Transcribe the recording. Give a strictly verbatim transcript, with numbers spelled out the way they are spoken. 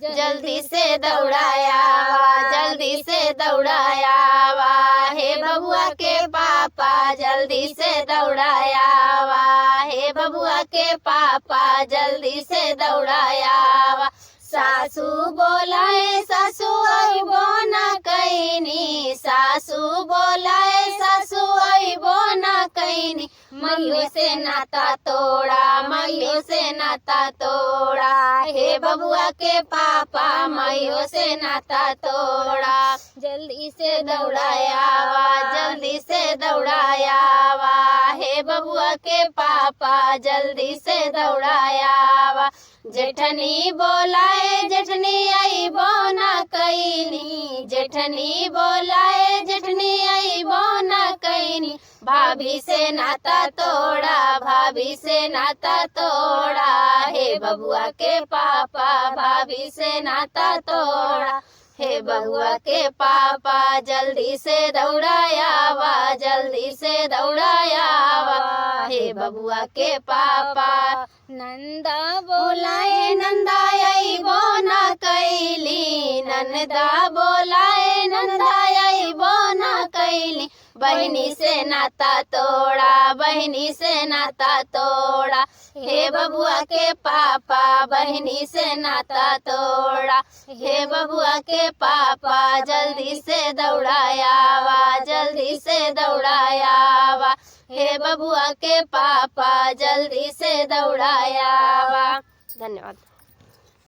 जल्दी से दौड़ायावा, जल्दी से दौड़ायावा, हे बबुआ के पापा, जल्दी से दौड़ायावा, हे बबुआ के पापा, जल्दी से दौड़ायावा। सासू बोलाए, सासू अइबो ना कइनी, सासू बोलाए, सासू अइबो ना कइनी, मइयो से नाता तोड़ा, मइयो से नाता तोड़ा, हे बबुआ के पापा, मइयो से नाता तोड़ा। जल्दी से दौड़ायावा, जल्दी से दौड़ायावा, हे बबुआ के पापा, जल्दी से दौड़ायावा। जेठनी बोलाए, जेठनी अइबो ना कइनी, जेठनी बोलाए, जेठनी अइबो ना कइनी, भाभी से नाता तोड़ा, भाभी से नाता तोड़ा, हे बबुआ के पापा, भाभी से नाता तोड़ा, हे बबुआ के पापा, जल्दी से दौड़ायावा, जल्दी से दौड़ायावा, हे बबुआ के पापा। नंदा बोलाए, नंदा अइबो ना कइली, नंदा बोलाए, नंदा अइबो ना कइली, बहिनी से नाता तोड़ा, बहिनी से नाता तोड़ा, हे बबुआ के पापा, बहिनी से नाता तोड़ा, हे बबुआ के पापा, जल्दी से दौड़ायावा, जल्दी से दौड़ायावा, हे बबुआ के पापा, जल्दी से दौड़ायावा। धन्यवाद।